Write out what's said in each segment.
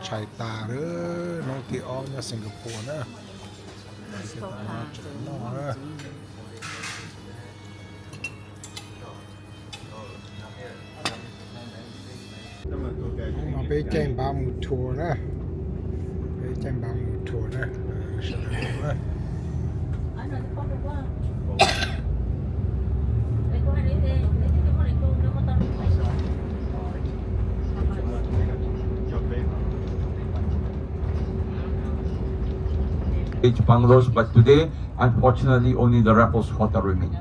Hais tas lawm, hnub thib ob nyob Singapore na. Hnub no peb caij npab mus tour na, peb caij npab mus tour na, sawv daws na. Each bungalows, but today, unfortunately, only the Raffles Hotel remain.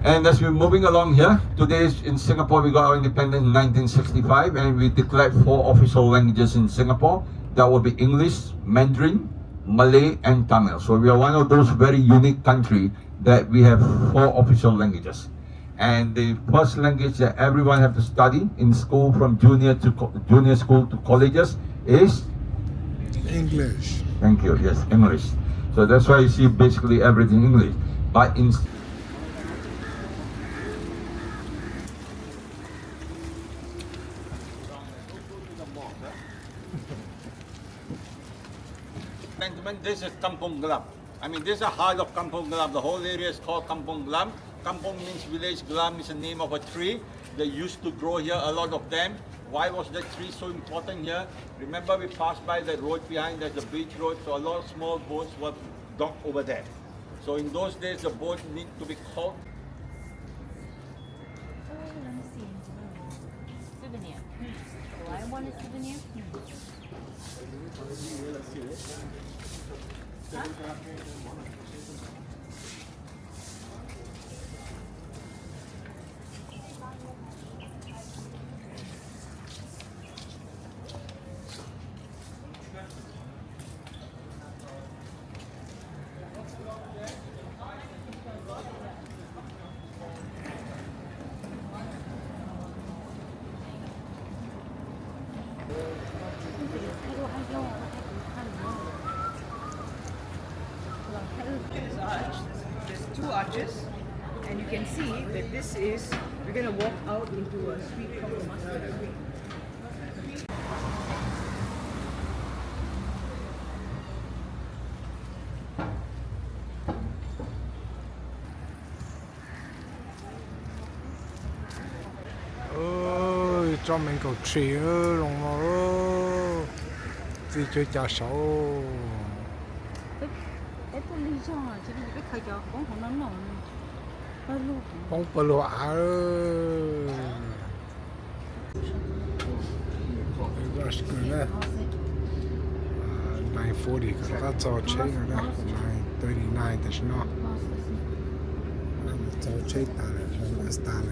And as we're moving along here, today in Singapore, we got our independence in nineteen sixty-five, and we declared four official languages in Singapore. That will be English, Mandarin, Malay, and Tamil. So we are one of those very unique country that we have four official languages. And the first language that everyone have to study in school from junior to co- junior school to colleges is English. Thank you. Yes, English. So that's why you see basically everything English. But in Gentlemen, this is Kampong Glam. I mean, this is the heart of Kampong Glam. The whole area is called Kampong Glam. Kampong means village, Glam is the name of a tree. They used to grow here, a lot of them. Why was that tree so important here? Remember, we passed by that road behind, there's a beach road, so a lot of small boats were docked over there. So in those days, the boat need to be called. Oh, let me see. Souvenir. Do I want a souvenir? Hmm. There's arch, there's two arches, and you can see that this is, we're gonna walk out into a street called the Master Street. Tsob mango tree zoo no, txiv cuab cov saud. Peb pub lig zog, peb khaws cov poob hauv no noj. Poob pawg lug av. Nine forty kom tab txog tsheb no, nine thirty nine tam sim no. Txog tsheb tas lawm, tas lawm.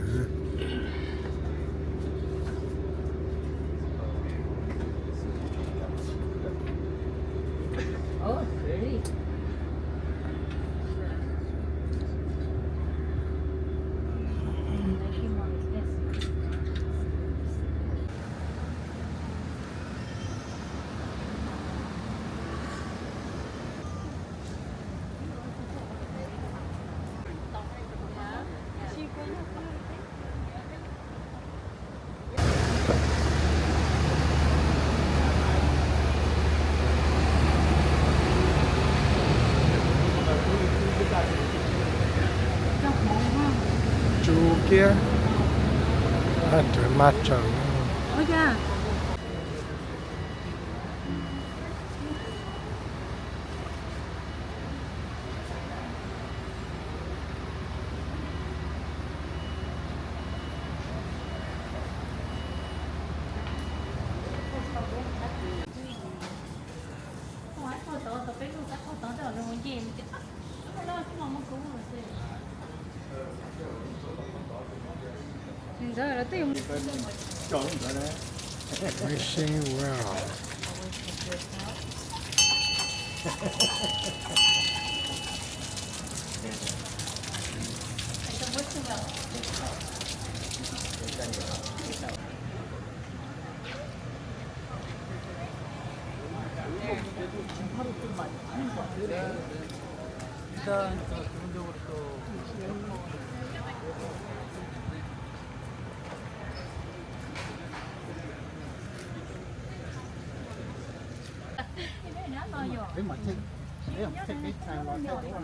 Tsu kiag, raws mas tsaws. Ntawd lawv twb yog Wishing well. Peb mam check, peb mam check peb txhais los txhais duab.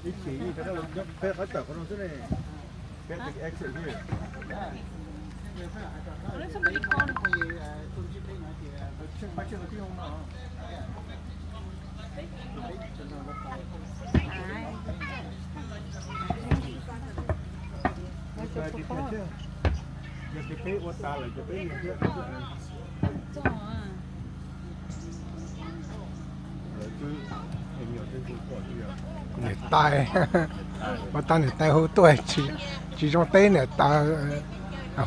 Ib chim yeej rov qab los nyob peb qhov tawm qhov no xwb ne. Peb exit here. Yog tias peb ua tas lawm ces peb mus thiab. Niam tais, ua tau niam tais hu tuaj, tsis zoo teb niam tais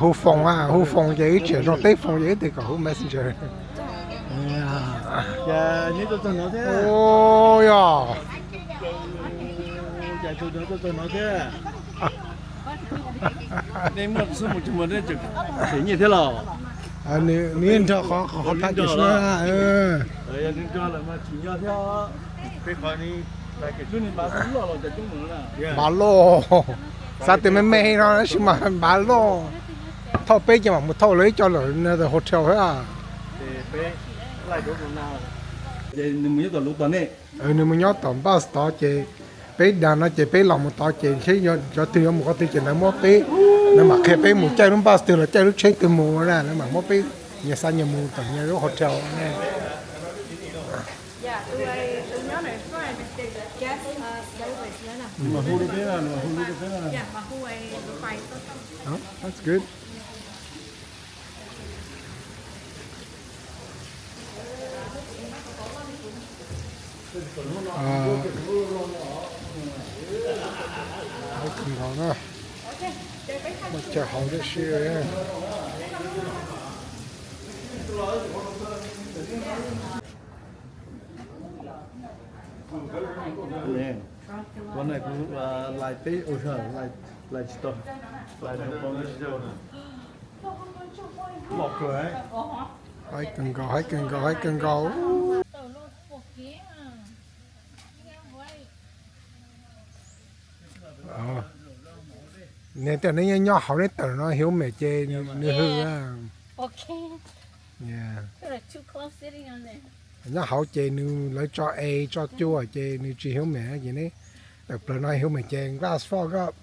hu foos, hu foos ces wb tseem zoo teb foos ces wb tias kom hu messenger. Yog. Nej muaj xub mus tsis muaj nyiaj thiab los? Nws nrog qhov qhov pha tis na. Nws nrog lawm mas tsis nyob thiab. Npaj loj, xav tias me me no tab sis mas npaj loj. Thauj peb ces mam mus thauj lawv ib co lawm the hotel thiab. Nws mus nyob tom bus tod ces peb dag no ces peb los mus tod ces seb cov twg yuav mus qhov twg ces lawv muab peb, lawv mam qhia peb mus caij lub bus twg los caij lub tsheb twg mus na, lawv mam muab peb nyias xa nyias mus tom nyias lub hotel ne. That's good. Haib kawg nkaus na. Muaj chaw haus tib si. Qhov no kuv lais peb, lais tsis tau, lais tsis tau. Haib kawg nkaus, haib kawg nkaus, haib kawg nkaus. Neb tias neb nyob hauv neb tawm no hiv mem ces nws hws. Nyob hauv ces nws lawv tso es tso cua ces nws tsis hiv mem ces neb tawm plaws no hiv mem ces glass fog up.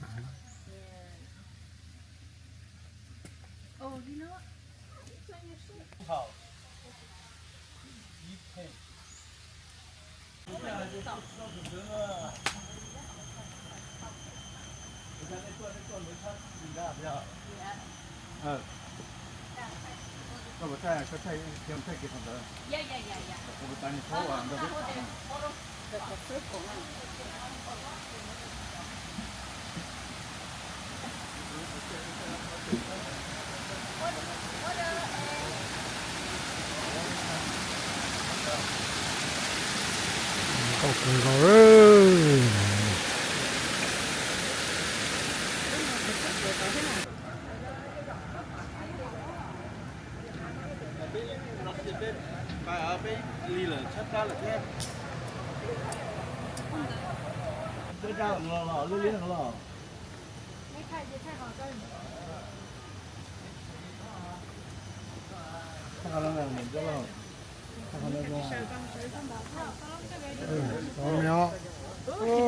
Nkauj kawg nkaus.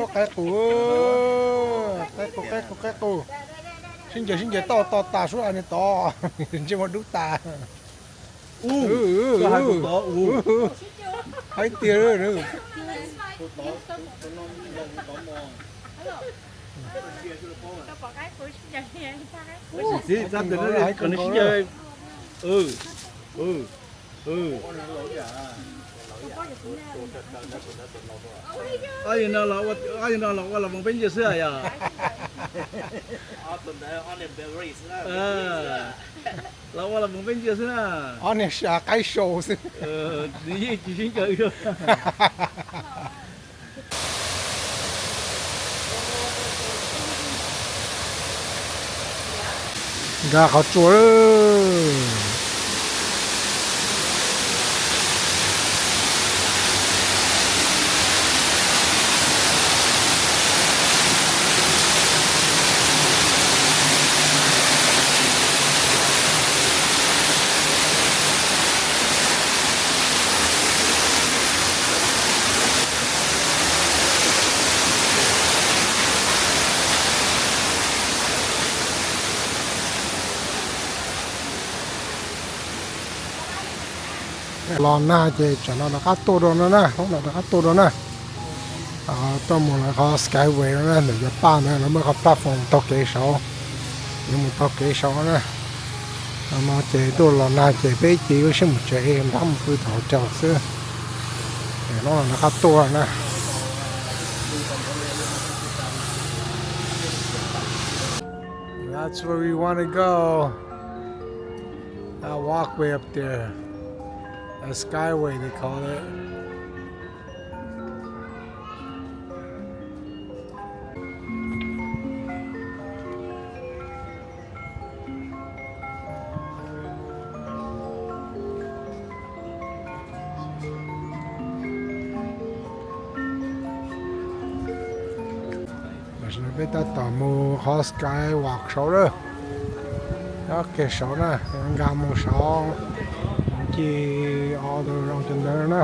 Qaib qus, qaib qus, qaib qus, qaib qus. Sib ncaws sib ncaws tau tos tas sub a ni tod, ntsej muag dub tas. Haib tiag. Txiv, txiv, txiv, sib ncaws. Ob yam no los ua los voos peb ntsia xwb yom. Los ua los voos peb ntsia xwb na. Ob niag sab qaib sau xwb. Nws yeej tsis sib ncaws. Nkag qhov tsua lawm. Los nag ces tsam no rov qab tuaj dua no na, hnub no rov qab tuaj dua na. Tuaj mus lawv qhov Skyway no na, ntawm cov paj ntawd lawv muaj qhov platform taug kev saud, yuav mus taug kev saud na. No ces tuaj los nag ces peb ib ce yuav sib mus tsev, nrab mus pw tom hotel xwb. Hnub no rov qab tuaj na. That's where we want to go. That walkway up there. A skyway, they call it. Tam sim no peb tab tom mus qhov Skywalk saud lawm. Ob ke saud na, nkag mus saud, ci o rau cov ntawd na.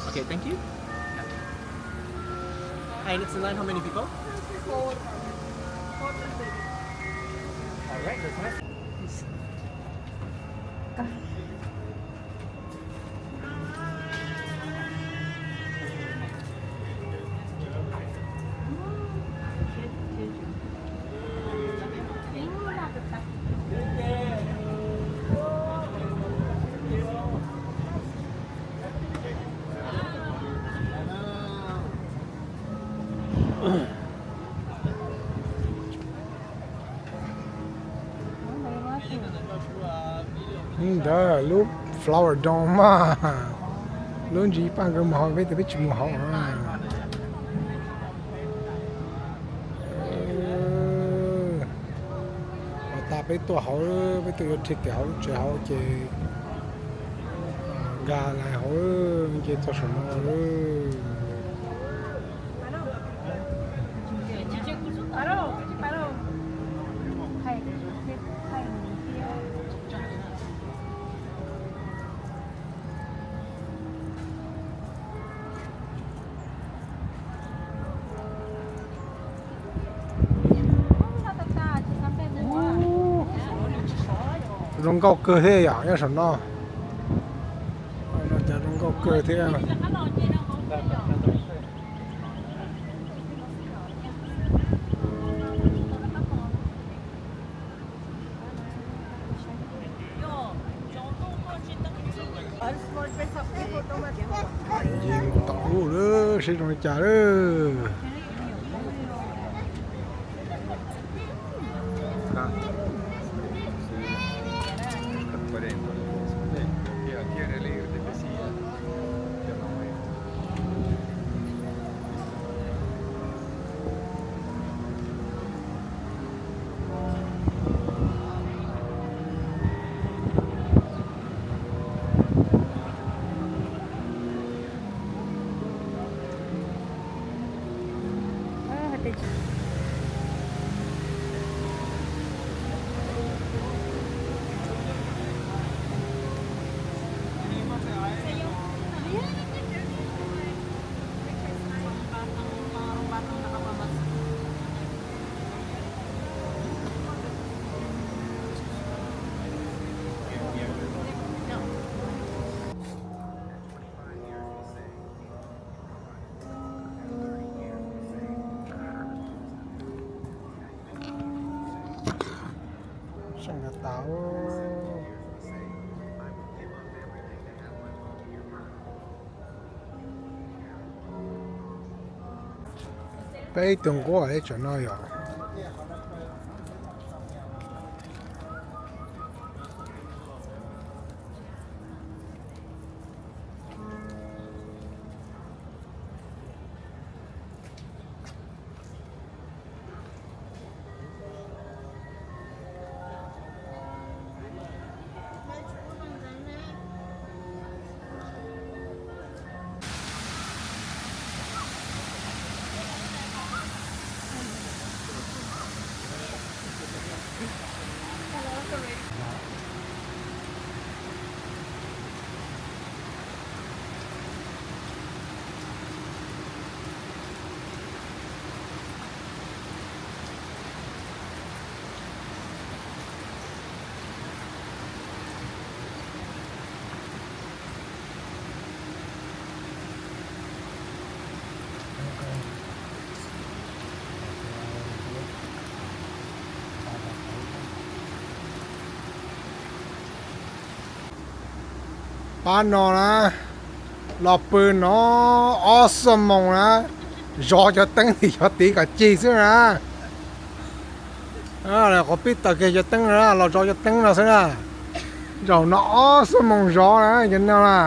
Okay, thank you. Hi, next in line, how many people? Four. Four people. All right, that's nice. Ntawd lub Flower Dome mas, lub ntsis paj nkawd mus hauv, peb tus peb tsis mus hauv na. Los tas peb tuaj hauv, peb tuaj yuav ticket hauv lub tsev hauv ces nkag lais hauv ces txog saum no lawm. Zoo nkauj kawg thiab yom, nyob saum no. Cov zoo nkauj kawg thiab. Nce mus tom ub lawm, seb zoo li cas lawm. Seej tas. Peb ib tug nquab ib tsoom no yom. Pab no na, los pw no ob xuab moos na, zov cov teeb tim xyov tid kom cig xwb na. Qhov pib taws kiag cov teeb no, los zov cov teeb no xwb na. Zaum no ob xuab moos zov na cov no na.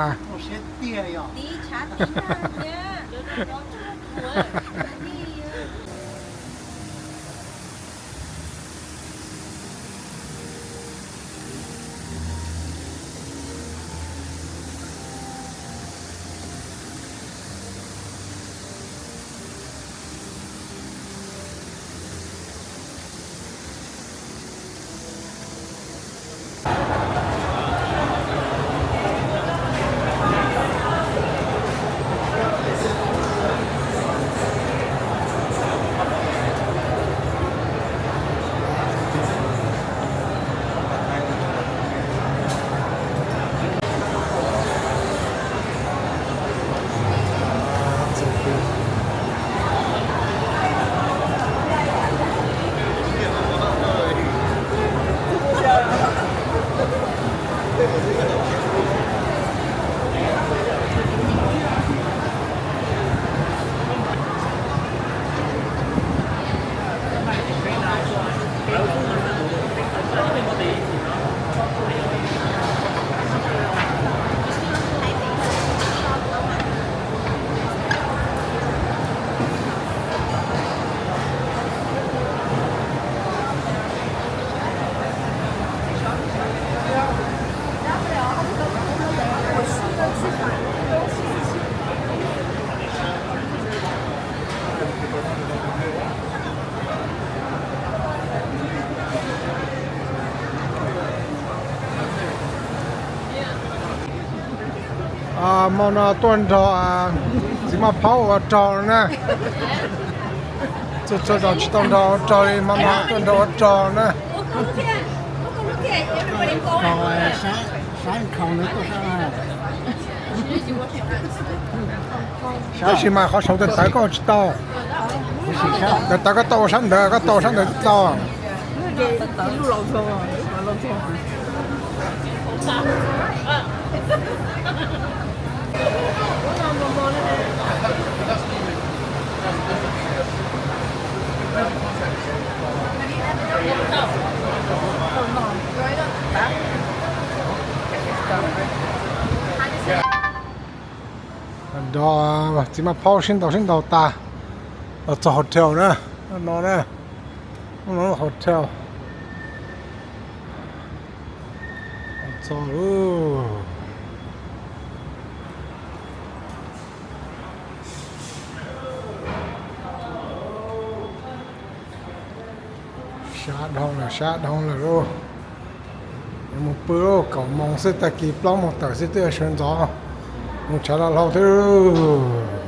Hmo no tuaj nrog txiv Maj Phaub ua rog na. Txhua txhua zaus tsis tau nrog ua rog li, hmo no tuaj nrog ua rog na. Tab sis mas qhov saud tawv tawv koj tsis tau. Tawv tawv koj tau ua sab ntawd, koj tau ua sab ntawd tsis tau. Nrog txiv Maj Phaub sib ntaus sib ntaus tas los txog hotel na. No na, hotel. Txog lawm. Sab dhau lawm, sab dhau lawm lauj. Yuav mus pw lauj, kaum moos xwb, tag kis plaub moos tawm xwb twb sawv ntxov mus tshav los hlau thiab lauj.